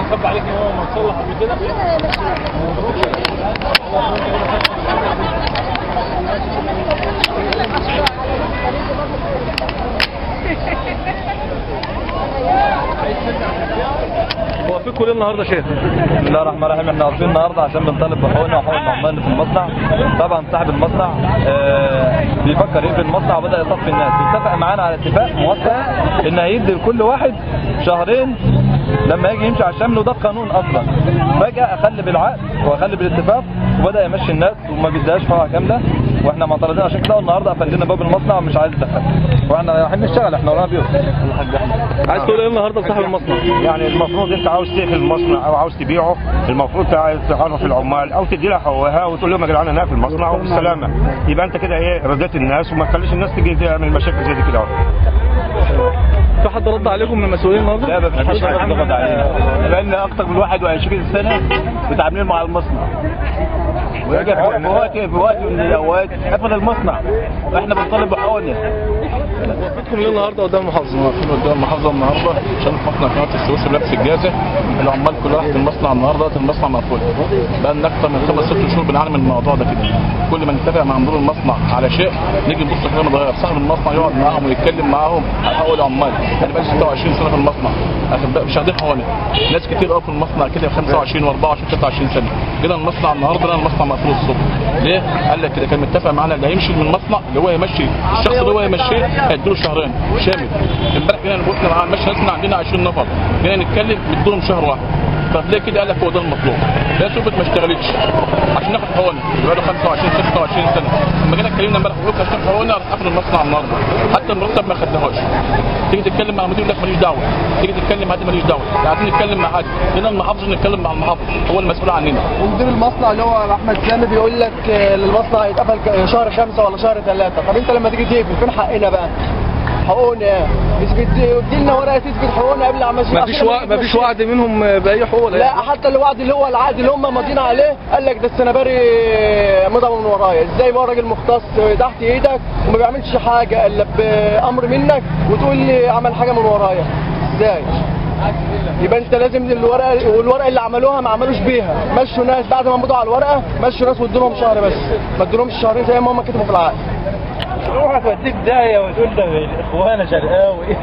مخبي عليك ان هو ما تصلح قبل كده؟ واقفين ليه النهارده يا شيخ؟ بسم الله الرحمن الرحيم. احنا واقفين النهارده عشان بنطالب بحقوقنا وحقوق العمال في المصنع. طبعا صاحب المصنع بيفكر يقفل المصنع وبدا يصفي الناس. اتفق معانا على اتفاق موثق ان هيدي لكل واحد شهرين لما يجي يمشي على الشمل، وده القانون اصلا. فجاة اخل بالعقد واخل بالاتفاق وبدا يمشي الناس وما بيديهاش حقوقها كاملة، واحنا معترضين عشان كده. النهارده قفل لنا باب المصنع ومش عايز يدخل، واحنا رايحين نشتغل، احنا ورانا بيوت. عايز تقول ايه النهارده لصاحب المصنع؟ يعني المفروض انت عاوز تقفل المصنع او عاوز تبيعه، المفروض تعرف العمال او تدي لها حقوقها وتقول لهم يا جدعان انا هقفل المصنع وبالسلامه. يبقى انت كده ايه، رضيت الناس وما تخليش الناس تيجي تعمل مشاكل زي دي كده. في حد رد عليكم من المسؤولين النهارده؟ لا، مفيش حد رد علينا. بقالنا اكتر من 21 سنة متعاملين مع المصنع، ويجي في وقت من الاوقات قفل المصنع، واحنا بنطالب بحقوقنا. وقفتكم ليه النهارده قدام المحافظة؟ واقفين قدام المحافظة النهارده عشان في مصنع قناة السويس لابس الجازه. العمال كلها راحت المصنع النهارده، المصنع مقفول. بقى لنا اكتر من 5 6 شهور بنعاني من الموضوع ده كده. كل ما نتفق مع مدير المصنع على شيء نيجي نبص كده متغير. صاحب المصنع يقعد معاهم ويتكلم معاهم على حقوق العمال. انا بقالي 26 سنة في المصنع، مش واخدين حقوقنا. ناس كتير قوي في المصنع كده 25 و24 26 سنة. جينا المصنع النهارده لقينا المصنع مقفول الصبح. ليه؟ قال لك كده كان متفق معانا اللي هيمشي من المصنع، اللي هو يمشي الشخص اللي هو يمشيه هيديله شهرين شامل. امبارح جينا نبص معاه مشي ناس من عندنا 20 نفر، جينا نتكلم مديلهم شهر واحد. طب ليه كده؟ قال لك هو ده المطلوب. لا سوبت ما اشتغلتش عشان ناخد حقوقنا، بقاله 25 26 سنة. لما جينا اتكلمنا امبارح وقلنا عشان حقوقنا قفلوا المصنع النهارده، حتى المرتب ما خدناهوش. تيجي تتكلم مع المدير يقول لك ماليش دعوه، تيجي تتكلم مع حد ماليش دعوه، عايزين نتكلم مع حد، جينا المحافظ نتكلم مع المحافظ هو المسؤول عننا. ومدير المصنع اللي هو احمد سامي بيقول لك المصنع هيتقفل شهر 5 ولا شهر 3. طب انت لما تيجي تقفل فين حقنا بقى؟ حقوقنا اثبت، ادي لنا ورقة تثبت حقوقنا قبل ما مفيش وعد منهم باي حقوق. لا، حتى الوعد اللي هو العقد اللي هم ماضيين عليه قال لك ده السنباري مضى من ورايا. ازاي بقى راجل مختص تحت ايدك وما بيعملش حاجة الا بامر منك وتقول لي عمل حاجة من ورايا؟ ازاي؟ يبقى انت لازم الورقة، والورقة اللي عملوها ما عملوش بيها، مشوا ناس بعد ما مضوا على الورقة، مشوا ناس وادوا لهم شهر بس، ما ادولهمش شهرين زي ما هم كتبوا في العقد. روح توديك داهية وتقول ده اخوانا شرقاوي.